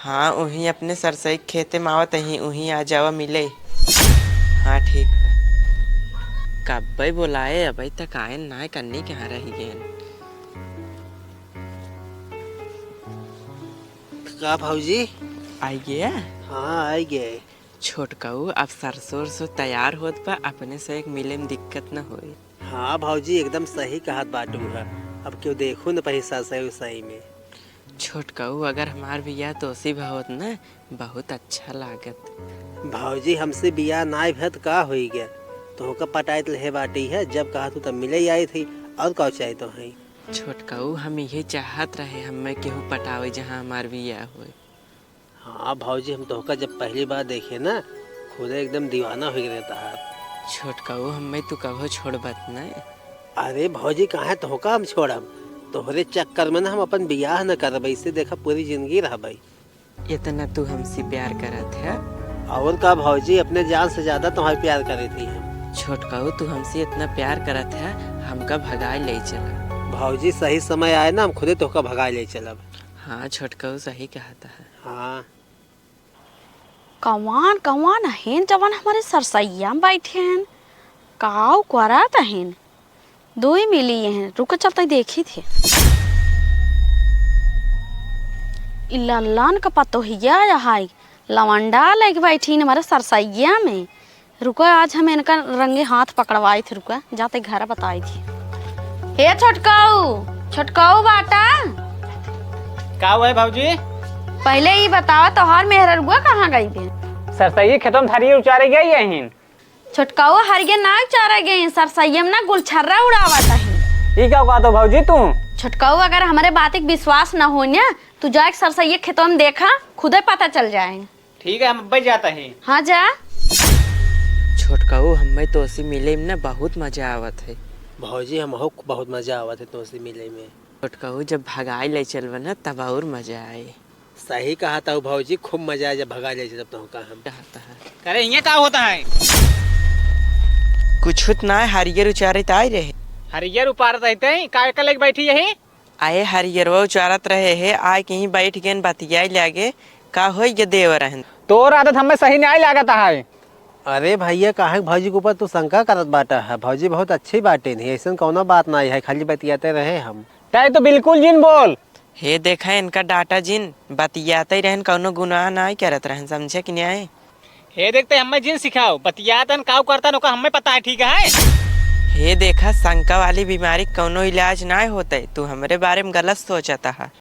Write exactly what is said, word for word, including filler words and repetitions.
हाँ, उहीं अपने सरसई के खेते में आवत ही, उहीं आ जावा मिले। हाँ, ठीक बा। कब्बे बोलाए, अबे तक आयन नाय, कन्नी कहाँ रहि गयन। का भौजी? आइ गया? हाँ, आइ गए। छोटकऊ, अब सरसों उरसों तैयार होत बा, अपने से एक मिले में दिक्कत न होई। हाँ भौजी, एकदम सही कहत बाटू है। अब केहू देखू न पही सरसई उरसई में। छोटकऊ, अगर हमार बियाह तोसी भा होत न, बहुत अच्छा लागत। भौजी, हमसे बियाह नाय भत का होई गया? तोहका पटाइत लहे बाटी है, जब कहा तू तब मिले ही आई थी, और का चाही तोहई? छोटकऊ, हम इहे चाहत रहे, हमें केहू पटावे जहाँ हमार बियाह होए। हाँ भौजी, हम तोहका जब पहली बार देखे ना, खुदे एकदम दीवाना हो गए तहार। छोटकऊ, हमें तू कबो छोड़बत न। अरे भौजी, काहे तोहका हम छोड़ब? तोहरे चक्कर में ना हम अपन बियाह न करबै, इससे देखा पूरी जिंदगी रहबै। इतना तू हमसे प्यार करत है? और का भौजी, अपने जान से ज्यादा तुम्हारे प्यार करे थी हम। छोटकऊ, तू हमसे इतना प्यार करत है, हमका भगाए ले चला। भौजी, सही समय आए ना, हम खुदे तोहका भगाए ले चलब। हाँ छोटकऊ, सही कहत है। हाँ। कवान, कवान अहेन जवन हमरे सरसइया में बैठे हैं? काउ करत अहेन? दुई मिली हैं, रुक चलते देखी थे। ई लल्लन का पतोहिया है, लवंडा लेके बैठी हैं हमरे सरसइया में। रुको, आज हम इनका रंगे हाथ पकड़वाई थे, रुको, जाते घर बताई थी। हे छोटकाऊ, छोटकाऊ बाटा। का हुआ है भौजी? पहले ई बतावा, तोहार मेहररुआ कहाँ गई बे? सरसैया खेतों में हरियर उचारे गई यहीं। छोटकाऊ, हरियर ना उचारे गई, सरसैया में ना गुलछर्रा उड़ावत है। ई का कहत हो भौजी तू? छोटकाऊ, अगर हमरे बात के विश्वास न हो ना, तू जाके सरसैया खेतों में देखा, खुदे पता चल जाए। ठीक है, हम अब्बे जाता ही। हाँ, जा। छोटकाऊ, हमें तोसी मिले में ना बहुत मजा आवत है। भौजी, हमहू बहुत मजा आवत है तोसी मिले में। छोटकाऊ, जब भगाई ले चलबा ना, तब और मजा आए। सही कहत हऊ भौजी, खूब मजा आए जब भगाई ले चलब तोहका हम। कहता है। अरे, इहाँ का होता है? कुछ होत ना है, हरियर उचारे त आए रहे। हरियर उपारत रहते हैं, का एकर लेके बैठी यही? आए हरियरवा उचारत रहे है, आए के ही बैठ गएन बतियाई लागे। का होई गे देवर रहन? तोर आदत हमें सही नाहीं लागत है। अरे भैया, काहे भौजी के ऊपर तू शंका करत बाटा है? भौजी बहुत अच्छी बाटे नहीं, ऐसन कौनो बात नाहीं है, खाली बतियाते रहे हम। तै तो बिल्कुल जिन बोल। हे देखा, इनका डाटा जिन, बतियाते ही रहन, कौनो गुनाह नाहीं करत रहन, समझे कि नाहीं? हे देखते हमें जिन सिखाओ, बतियातन काऊ करतन ओका हमें पता है, ठीक है? हे देखा, शंका वाली बीमारी कौनो इलाज नाहीं होते, तू हमरे बारे में गलत सोचता है।